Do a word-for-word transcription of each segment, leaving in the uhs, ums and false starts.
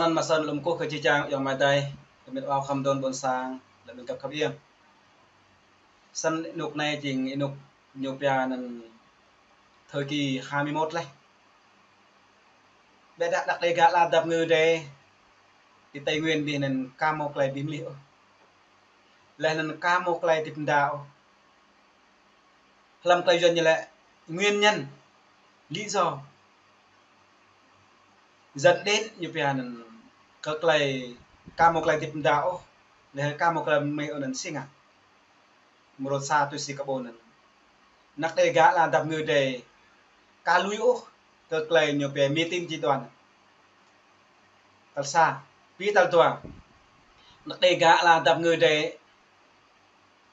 Anŭn mơ̆ săn lŏm kơkuh kơ či čang yŏng amai adơi, kơ met wa khăm dŏn ƀôn sang, lĕ ƀing găp khăp iĕng. Săn ênuk anai jing ênuk ñu pia anŭn thời kỳ hai mươi mốt laih. Ƀiădah đah Đêga ala dap ngư đơi, ti Tây Nguyên ƀing anŭn ka mâo tơlơi bi mlih ôh. Laih anŭn ka mâo tơlơi tip mda ôh. Hlăm tơlơi Yuan ñu lĕ nguyên nhân, lý do, dẫn đến ñu pia anŭn kơ tơlơi ka mâo tơlơi tip mda ôh, laih ka mâo tơlơi mlih ôh anŭn si ngă. Mrô sa tui si kơ ƀuh anŭn, đah Đêga ala dap ngư đơi ka lui ôh kơ tơlơi ñu pia mê tín dị đoan. Tal sa. Pi tal dua, đah Đêga ala dap ngư đơi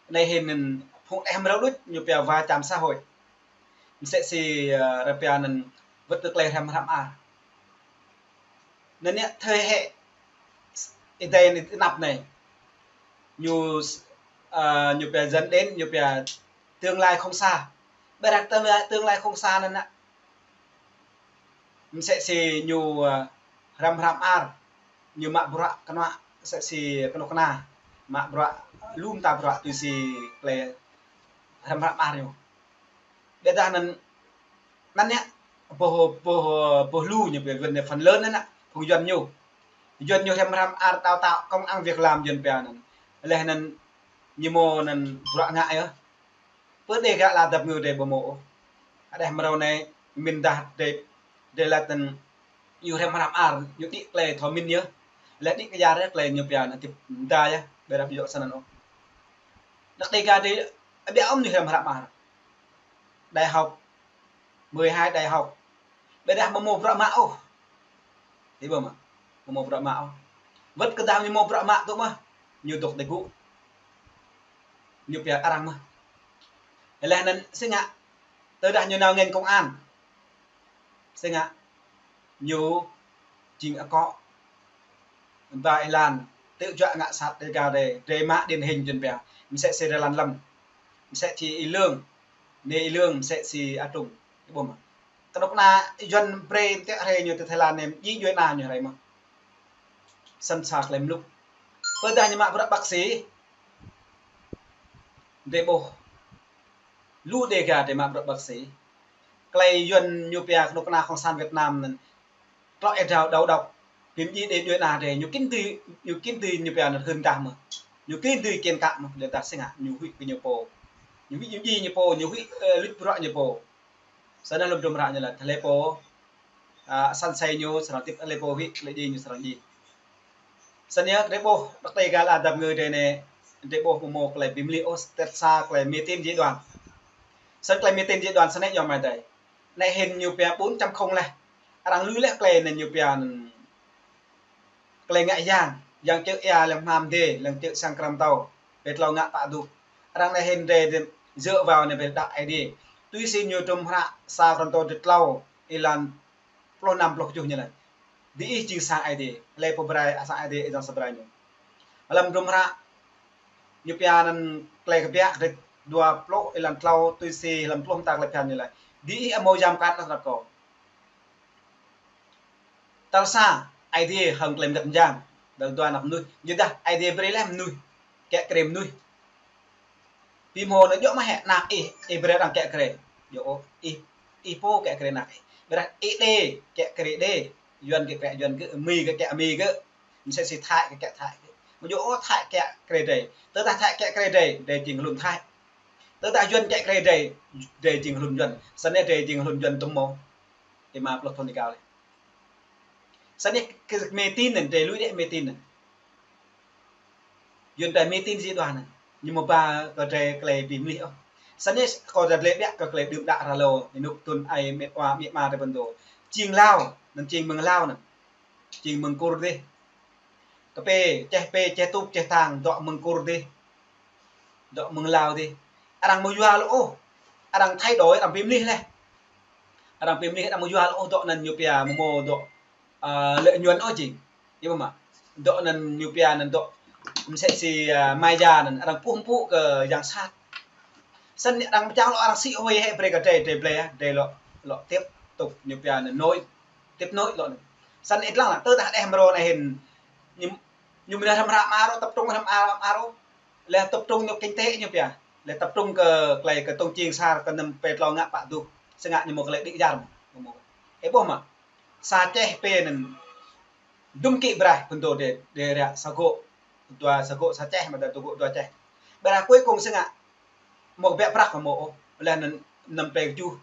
anai hĭn anŭn phung đeh mrâo đôč ñu pia va chạm xã hội. Msĕ si, ơ, rơpia anŭn wơ̆t kơ tơlơi hrăm hrăm ar. Anŭn yơh thế hệ Êđê anai tơnap anai. Ñu, ơ, ñu pia dẫn đến, ñu pia tương lai không xa. Ƀiădah tương lai, tương lai không xa anŭn ană. Msĕ si ñu, ơ, hrăm hrăm ar, ñu mă bruă kơnuă, msĕ si kơnuk kơna, mă bruă, lu mơta bruă tui si tơlơi hrăm hrăm ar ñu. Ƀiădah anŭn, anŭn yơh, boh, boh, boh lu ñu pia Yuan anai phần lớn anŭn ană, phung Yuan ñu. Yuan ñu hrăm hrăm ar đào tạo công ăn việc làm Yuan pia anŭn. Laih anŭn ñu mâo anŭn bruă ngă yơh. Pơ Đêga ala dap ngư đơi ƀu mâo ôh. Hơđeh mrâo anai, min dah đơi, đơi lăi anŭn ñu hrăm hrăm ar, ñu đĭ tơlơi thâo min yơh. Laih đĭ kơ yar yơh tơlơi ñu pia anŭn tip mda yơh, ƀiădah ƀu djơ̆ săn anŭn ôh. Đah Đêga đơi, ƀiă ôm ñu hrăm hrăm ar. Đại học, mười hai đại học. Ƀiădah ƀu mâo bruă mă ôh. Ih ƀuh mơ̆? Ƀu mâo bruă mă ôh. Wơ̆t kơ dah ñu mâo bruă mă tŭ mơ̆, ñu dŏ tơgŭ. Ñu pia arăng mơ̆. Laih anŭn si ngă, tơdah ñu nao ngĕn công an, si ngă, ñu jing akŏ. Ba êlan, tơjuă ngă sat Đêga đơi, đơi mă điển hình Yuan pia. Msĕ si Rơlan Lâm, msĕ si Y Lương, nê Y Lương, msĕ si A Trung. Ih ƀuh mơ̆? Kơnuk kơna Yuan brơi tĕ hrơi ñu tơ Thái Lan anai, djai djuai ana ñu hrơi mơ̆. Săn sa tơlơi mluk. Pơ dah ñu mă bruă bác sĩ, đơi ƀuh. Lu Đêga đơi mă bruă bác sĩ. Tơlơi Yuan ñu pia kơnuk kơna cộng sản Việt Nam anŭn, trŏ ê drao đầu độc, phim djai đê djuai ana đơi, ñu kĭn dưi, ñu kĭn dưi ñu pia anŭn hưn dah mơ̆. Ñu kĭn dưi kiăng kă mơ̆, đơi dah si ngă, ñu huĭ kơ ñu pô. Ñu huĭ ñu djai ñu pô, ñu huĭ, ơ, luč bruă ñu pô. Săn anŭn lŏm dŏm hră ñu lăi, tơlơi pô, ơ, săn sai ñu, srăng tip tơlơi pô huĭ, tơlơi djai ñu srăng djai. Săn yơh, drơi ƀuh, đah Đêga ala dap ngư đơi anai, drơi ƀuh ƀu mâo tơlơi bi mlih ôh, tơl sa tơlơi mê tín dị đoan. Săn tơlơi mê tín dị đoan săn anai yơh amai adơi. Anai hĭn ñu pia bốn chấm không laih. Arăng lui laih tơlơi anŭn ñu pia anŭn tơlơi ngă yang, yang čư̆ ia lăng hmam đê, lăng čư̆ sang krăm tâo, ƀơi tlâo ngă pă dŭ. Arăng anai hĭn đơi dơ̆m djơ̆ wao anai ƀơi đah Aê Diê. Tui si ñu dŏm hră sa Kôrintô dua tlâo, êlan pluh năm pluh kơjuh ñu lăi. Diih jing sang Aê Diê, hlơi pô brơi sang Aê Diê, ih dŏng sa brơi ñu. Hlăm dŏm hră ñu pia anŭn Tơlơi Kbiă kơđi dua pluh êlan tlâo tui si hlăm pluh mơta tơlơi phiăn ñu lăi. Diih amâo yam kăt anăp kâo. Tal sa, Aê Diê hăng tơlơi mơngăt mơyang. Tal dua anăp mơnuih. Ñu dah Aê Diê brơi laih mơnuih. Kiă kriê mơnuih. Bi mơ̆ anŭn djơ̆ mơ̆ hĕ anak ih, ih brơi arăng kiă kriê. Djơ̆ ôh, ih, ih pô kiă kriê anak ih. Brơi ih đe, kiă kriê đe. Yuan kiă kriê Yuan gơ̆, Mi kiă kriê Mi gơ̆. Msĕ si Thái kiă kriê Thái gơ̆. Mơ̆ djơ̆ ôh Thái kiă kriê đe. Tơdah Thái kiă kriê đe, đe jing hlŭn Thái. Tơdah Yuan kiă kriê đe, đe jing hlŭn Yuan. Săn anai đe jing hlŭn Yuan tơm mơ̆. Ih mă pluh thŭn ih gao laih. Săn anai kơ mê tín anŭn, đe lui đe mê tín anŭn. Yuan đe mê tín dị đoan anŭn. Ñu mơ̆ ba kơ drơi tơlơi bi mlih ôh. Săn anai kơ drơi tơlơi ƀiă kơ tơlơi đưm đă ră lơ, ênuk thŭn ai met wa met ma drơi pơdô. Jing Lao, anŭn jing mơ̆ng Lao anŭn. Jing mơ̆ng Kur dih. Kơ pê, čeh pê, čeh tŭk, čeh tang, dŏ mơ̆ng Kur dih. Dŏ mơ̆ng Lao dih. Arăng mơ̆ yua lơ ôh. Arăng thay đổi, arăng bi mlih laih. Arăng bi mlih, arăng mơ̆ yua lơ ôh dŏ anŭn ñu pia mơ̆ mơ̆ dŏ, ơ, lợi nhuận ôh jing. Ih ƀuh mơ̆? Dŏ anŭn ñu pia anŭn dŏ msĕ si, ơ, maya anŭn arăng puh mpŭ kơ yang sat. Săn arăng pơčang lŏ arăng sĭ hơi hĕ brơi kơ drơi, drơi blơi, drơi lŏ, lŏ tiếp tục ñu pia anŭn nối, tiếp nối lŏ anŭn. Săn ih lăng lah, tơdah hđeh mrô anai hĭn, ñu, ñu mơnah hrăm hră mơ̆ ôh, tập trung hrăm hră mơ̆ ôh. Lĕ tập trung ñu kinh tế ñu pia. Lĕ tập trung kơ klei kơ tông čing sar kơ năm pe tlâo ngă pă tuh. Sĭt ngă ñu mâo klei đĭ kyar mơ̆. Ih ƀuh mơ̆. Sa čeh pe anŭn dŭm kĭ braih pơdô đe, đe ră sa gŏ. Dua sa gŏ sa čeh mơ̆ ta dua gŏ dua čeh. Ƀiădah cuối cùng sĭt ngă mâo kơ biă prăk mơ̆ ôh. Lĕ anŭn năm pe kjuh.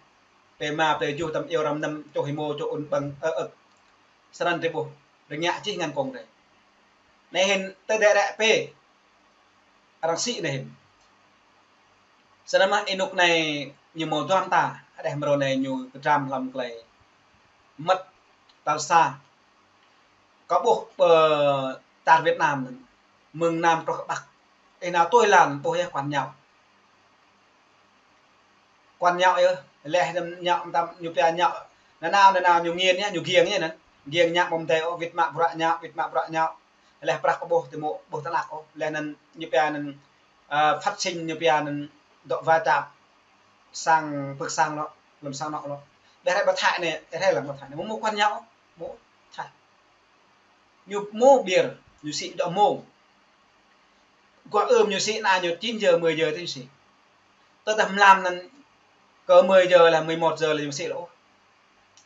Pe rơma pe kjuh tăm iâu hrăm năm čuh hĭ mâo čuh ŭn ƀơ̆ng ơ ơ. Srăng drơi ƀuh. Rơngiă čih ngăn kông drơi. Anai hĭn tơdơi ră pe. Arăng sĭ anai hĭn. Srăng mă ih nuk anai ñu mâo dua mta. Hđeh mrô anai ñu kơdram hlăm klei. Mơ̆t tal sa. Kâo ƀuh pơ čar Việt Nam anŭn. Mơ̆ng Nam truh kơ Bắc. Ih nao tui lan, tui yơh kuan ñăo. Kuan ñăo yơh, lĕ anŭn ñăo mơtam ñu pia ñăo. Nanao, nanao ñu nghiêng yơh, ñu giêng yơh anŭn. Giêng ñăo mơ̆ng adai ôh, wĭt mă bruă ñăo, wĭt mă bruă ñăo. Lĕ prăk ƀuh, tơmŏ ƀuh tơlăk ôh. Lĕ anŭn ñu pia anŭn, ơ, phát sinh ñu pia anŭn dŏ va chạm sang pơ̆k sang lŏ, lăm sang anŏ lŏ. Ƀiădah ƀă Thái anai, ih rai lăng ƀă Thái anai. Mơ̆ mâo kuan ñăo ôh, mâo Thái. Ñu mâo ƀiă, ñu sĭ dŏ mông. Gua ưm ñu sĭ anai ñu chín giờ, mười giờ tui ñu sĭ. Tơdah mlam anŭn kơ mười giờ lĕ mười một giờ lĕ ñu sĭ lŏ.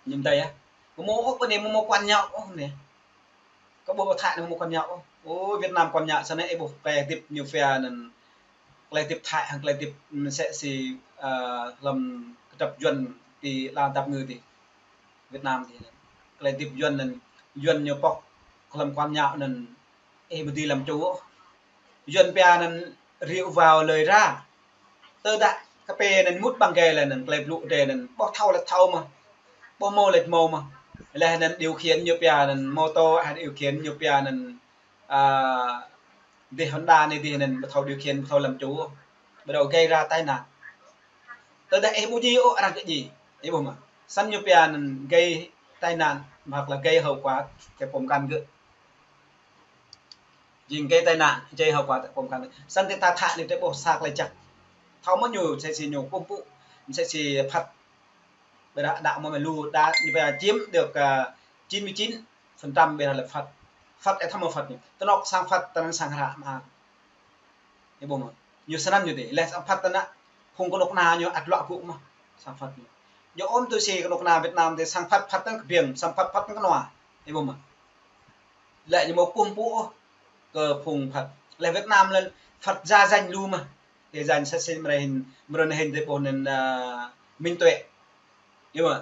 Ñu mơdai yơh. Mơ̆ mâo ôh pơ anai mơ̆ mâo kuan ñăo ôh anai. Kâo ƀuh ƀă Thái anai mơ̆ mâo kuan ñăo ôh. Ơ, Việt Nam kuan ñăo săn anai ih ƀuh klei hơdip ñu pia anŭn. Klei hơdip Thái hăng klei hơdip mơsĕ si, ơ, hlăm kơdŏp Yuăn ti la dap ngư ti. Việt Nam ti. Klei hơdip Yuăn anŭn, Yuăn ñu pŏk hlăm kuan ñăo anŭn. Ih mơ̆ dưi lăm čô ôh. Yuăn pia anŭn rượu vào lời ra. Tơdah kơ pe anŭn mŭt ƀăng gai lĕ anŭn klei blŭ adai anŭn. Ƀu thâo lĕ thâo mơ̆. Ƀu mâo lĕ mâo mơ̆. Lĕ anŭn điều khiển ñu pia anŭn mô tô, hay điều khiển ñu pia anŭn, ơ, dih Honda anai dih anŭn ƀu thâo điều khiển, ƀu thâo lăm čô. Bắt đầu gây ra tai nạn. Tơdah ih ƀu djai ôh arăng kơ djai. Ih ƀuh mơ̆. Săn ñu pia anŭn gây tai nạn, hoặc là gây hậu quả, kơ pom kan gơ̆. Jing gây tai nạn, jing hậu quả tơ pom kan. Săn tơ ta thă anai tơ ƀuh sa klei jăk. Thâo mơ̆ ñu mơsĕ si ñu kơkuh pơpŭ, mơsĕ si phat. Ƀiădah đa mơ̆ mơ̆ lu đa ñu pia chiếm được, à, chín mươi chín phần trăm ƀiădah lĕ phat. Phat ih thâo mơ̆ phat ñu. Tơnŏk sang phat, tơnŏk sang hră mơ̆. Ih ƀuh mơ̆. Ñu sơnăn ñu dih. Lĕ sang phat tơnă. Phung kơnuk kơna ñu ăt luă gŭ mơ̆. Sang phat ñu. Ñu ôm tui si kơnuk kơna Việt Nam dih sang phat phat tơnă kơbiêng, sang phat phat tơnă kơnua. Ih ƀuh mơ̆. Lĕ ñu mâo kơkuh pơpŭ ôh kơ phung phat. Lĕ Việt Nam lĕ phat gia danh lu mơ̆. Gia danh sa sĭ mơ̆ anai hĭn, mơ̆ anai hĭn dih ƀuh anŭn, à, Minh Tuệ. Ih ƀuh mơ̆.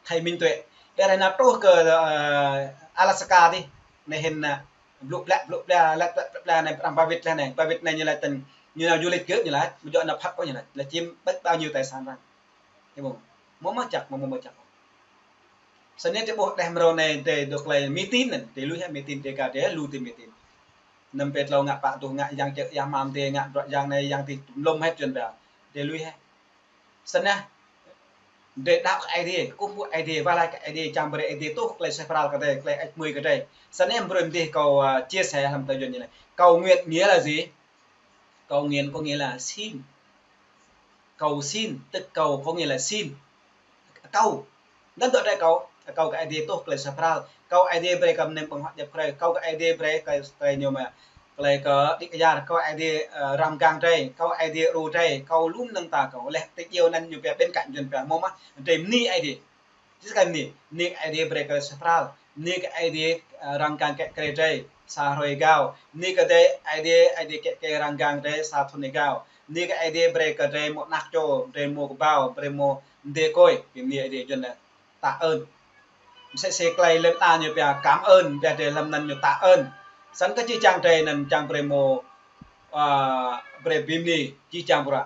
Thầy Minh Tuệ. Ƀiădah anai truh kơ, à, Alaska dih. Anai hĭn, à, blŭ plĕ, blŭ plĕ, lĕ plĕ, plĕ, plĕ, anai arăng ba wĭt lĕ anai. Ba wĭt anai ñu laĭ tơ̆n, ñu nao du lịch gơ̆ ñu laĭ. Ƀu djơ̆ anŭn phat ôh ñu laĭ. Lĕ chiếm bớt bao nhiêu tài sản arăng. Ih ƀuh. Mơ̆ mơ̆ jăk, mơ̆ mơ̆ jăk. Săn anai tơ ƀuh hđeh mrô anai tơ dŏ klei mê tín anŭn, tơ lui hă mê tín, tơ ka tơ lu tơ mê tín. Năm pe tlâo ngă pă tuh ngă yang čơ, yang mam tơ ngă bruă yang anai, yang tơ tŭm lŏm hĕt Yuăn pia. Tơ lui hă. Săn anai. Tơ đaŏ kơ Aê Diê, kơkuh pơpŭ Aê Diê, wah laĭ kơ Aê Diê, čang brơi Aê Diê tuh klei suaih pral kơ drơi, klei ăč mơi kơ drơi. Săn anai mơ̆ brơi mơ̆ dih kâo, à, chia sẻ hlăm tơ Yuăn ñu laĭ. Cầu nguyện nghĩa là gì? Cầu nguyện có nghĩa là xin. Cầu xin, tức cầu có nghĩa là xin. Cầu. Anŭn dŏ drơi cầu. Cầu kơ Aê Diê tuh klei suaih pral. Cầu Aê Diê brơi kơ mơnơ̆ng ƀơ̆ng huă djŏp drơi. Cầu kơ Aê Diê brơi kơ drơi ñu mơ̆. Klei kơ đĭ kyar. Cầu Aê Diê, ơ, răng mgang drơi. Cầu Aê Diê đru drơi. Cầu lu mơnơ̆ng ta cầu. Lĕ tơ iâu anŭn ñu pia bên cạnh Yuăn pia mơ̆ mơ̆. Drơi bơni Aê Diê. Jing kơ anai, bơni kơ Aê Diê brơi kơ suaih pral, bơni kơ Aê Diê, ơ, răng mgang kĕ kre drơi, sa hrơi êgao, bơni kơ Aê Diê, Aê Diê, Aê Diê kĕ kre răng mgang drơi, sa thŭn êgao, bơni kơ Aê Diê brơi kơ drơi mơ̆ anak čô, drơi mơ̆ kơbao, drơi mơ̆ mdê kôi, bơni Aê Diê Yuăn lĕ, tạ ơn. Mơsĕ si klei lŏn ta ñu pia cảm ơn, pia drơi hlăm anŭn ñu tạ ơn. Săn kơ či čang drơi anŭn čang brơi mơ̆, ơ, brơi bơni, či čang bruă.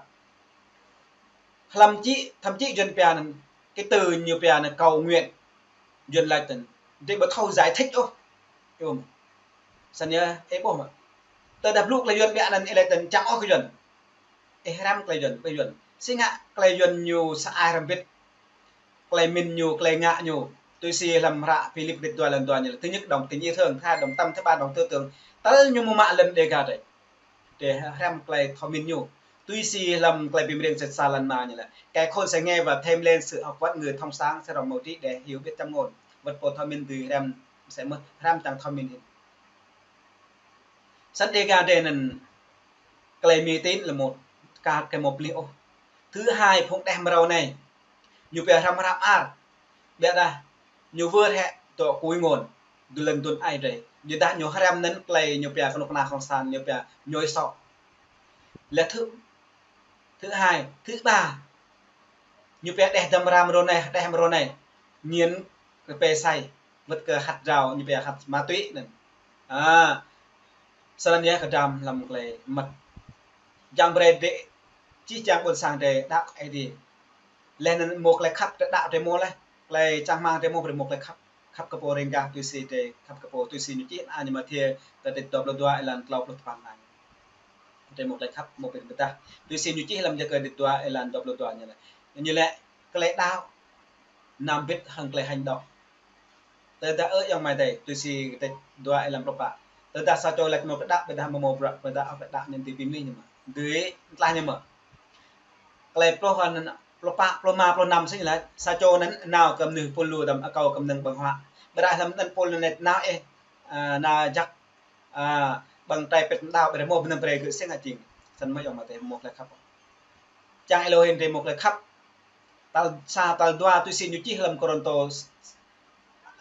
Hlăm či, thậm chí Yuăn pia anŭn, cái từ ñu pia anŭn cầu nguyện. Yuăn laĭ tơ̆n. Drơi ƀu thâo giải thích ôh. Ih ƀuh mơ̆. Săn anai, ih ƀuh mơ̆. Tơdah blŭ klei Yuăn biă anŭn, ih laĭ tơ̆n čang ôh kơ Yuăn. Ih hrăm klei Yuăn, ƀơi Yuăn. Sĭt ngă klei Yuăn ñu sa ai hrăm bĭt. Klei mĭn ñu, klei ngă ñu. Tui si hlăm hră Philip rit dua lăn dua ñu laĭ. Thứ nhất, đồng tình yêu thương, thứ hai, đồng tâm, thứ ba, đồng tư tưởng. Tơl ñu mơ̆ mă lŏn Đêga drơi. Drơi hrăm klei thâo mĭn ñu. Tui si hlăm klei bi mrêng sĭt sa lăn ma ñu laĭ. Kẻ khôn sẽ nghe và thêm lên sự học vấn, người thông sáng sẽ rộng mở trí để hiểu biết châm ngôn. Wơ̆t pô thâo mĭn dưi hrăm Mơsĕ mơ̆ hrăm čang thâo min hin. Săn Dega dê anŭn klei mê tín lĕ mơ̆, ka kơ mơ̆ plih ôh. Thứ hai, phung đeh mrâo anai, ñu pia hrăm hră mơar. Biă dah ñu wơr hĕ dŏ kui ngôn, dŭ lăn dŭn ai dê. Ñu dah ñu hrăm anŭn klei ñu pia kơnuk kơna cộng sản, ñu pia ñôi sŏ. Lĕ thứ, thứ hai, thứ ba, ñu pia đeh dăm ram rô anai, đeh mrâo anai, ñiên kơ pê sai, wơ̆t kơ hăt rao, ñu pia hăt ma túy anŭn. A, săn anŭn yơh kơ dăm lăm klei mơmŏt. Jang brơi dê, čih jang ƀôn sang dê, đaŏ Ơi Adai. Leh anŭn mơ̆ klei khăp dê đaŏ dê mơ̆ leh, klei čang rơmang dê mơ̆ brơi mơ̆ klei khăp. Khăp kơ pô riêng gah tui si dê, khăp kơ pô tui si ñu čih, a, ñu Mathiơ, kơdrêč dua pluh dua, êlan klâo pluh tơpăn anai. Dê mơ̆ klei khăp, mơ̆ pơdah. Tui si ñu čih lăm Mathiơ kơdrêč dua, êlan dua pluh dua ñu lĕ. Ñu lĕ klei đaŏ, anăm bĭt hăng klei hanh đŏ. Tơdah ơ ayŏng amai adơi, tui si kơdrêč dua êlan pluh pă. Tơdah sa čô laĭ mơ̆ kơ đaŏ, ƀôdah mơ̆ mơ̆ bruă, ƀôdah ơ kơ đaŏ anŭn tui bi mlih ñu mơ̆. Dưi, tlaih ñu mơ̆. Klei pluh, pluh pă, pluh rơma, pluh năm sĭt ñu laĭ. Sa čô anŭn nao kơ mơnuih pul lu dăm akâo kơ mơnơ̆ng ƀơ̆ng huă. Ƀôdah lăm anŭn pul anŭn nao ê, a, nao jak, a, ƀơ̆ng tơlơi pĭt mơđao, ƀôdah mơ̆ mơnơ̆ng brơi gơ̆ sĭt hă jing. Săn mơ̆ ayŏng amai adơi mơ̆ klei khăp. Čang êlâo hĭn dê mơ̆ klei khăp. Tal sa, tal dua tui si ñu čih lăm Kôrintô,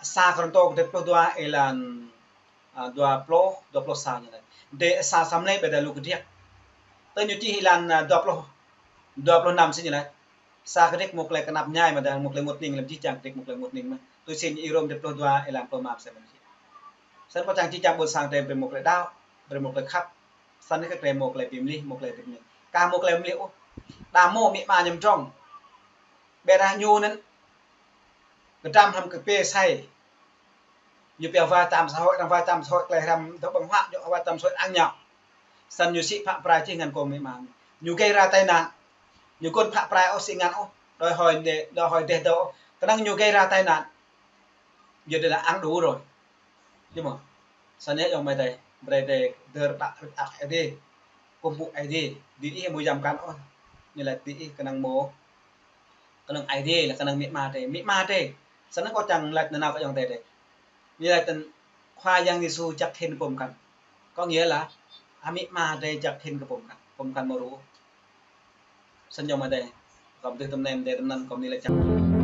sa Kôrintô kơdrêč pluh dua êlan, a, dua pluh, dua pluh sa ñu laĭ. Dê sa samlê ƀôdah lu kơdrêč. Tơ ñu čih êlan, a, dua pluh, dua pluh năm sĭt ñu laĭ. Sa kơdrêč mơ̆ klei kơnăp mơñai mơ̆ dah mơ̆ klei rơngot hning, lăm čih jang kơdrêč mơ̆ klei rơngot hning mơ̆. Tui si ñu Y-Rôm kơdrêč pluh dua êlan pluh rơma mơsĕ mơ̆n. Săn kơ čang čih jang ƀôn sang dê brơi mơ̆ klei đaŏ, brơi mơ̆ klei khăp. Săn kơ brơi mơ̆ klei bi mlih, mơ̆ klei bi mlih. Ka mơ̆ klei mlih ôh. Đa mơ̆ amĭ ama ñu mdrŏng. Ƀôdah ñu anŭn kơdăm hăng kơ pê sai. Ñu pia wa tam xã hội, đang wa tam xã hội klei hrăm dŏ ƀơ̆ng huă, dŏ wa tam xã hội ang ñao. Săn ñu sĭ phă prai čih ngăn kông amĭ ama. Ñu gây ra tai nạn. Ñu kŏn phă prai ôh sĭ ngăn ôh. Đòi hỏi dê, đòi hỏi dê dŏ. Kơnơ̆ng ñu gây ra tai nạn. Yua dê lĕ ăn đủ rồi. Jing mơ̆. Săn yơh ayŏng amai adơi, brơi dê dơ̆r đaŏ rơ̆k Ơi Adai. Kơkuh pơpŭ Ơi Adai. Dih ih mơ̆ yăm kăn ôh. Ñu laĭ dih ih kơnơ̆ng mơ̆. Kơnơ̆ng Ơi Adai lĕ kơnơ̆ng amĭ ama dê. Amĭ ama dê. Săn anŭn kâo čang laĭ nanao kơ ayŏng adơi dê. Ñu laĭ tơ̆n Khua Yang Yêsu jak hĭn pô mơkăn. Có nghĩa là amĭ ama dê jak hĭn kơ pô mơkăn. Pô mơkăn mơ̆ rŭ. Săn ayŏng amai adơi. Kâo ƀu dưi tơm nem dê tơm anŭn kâo mơ̆ laĭ čang.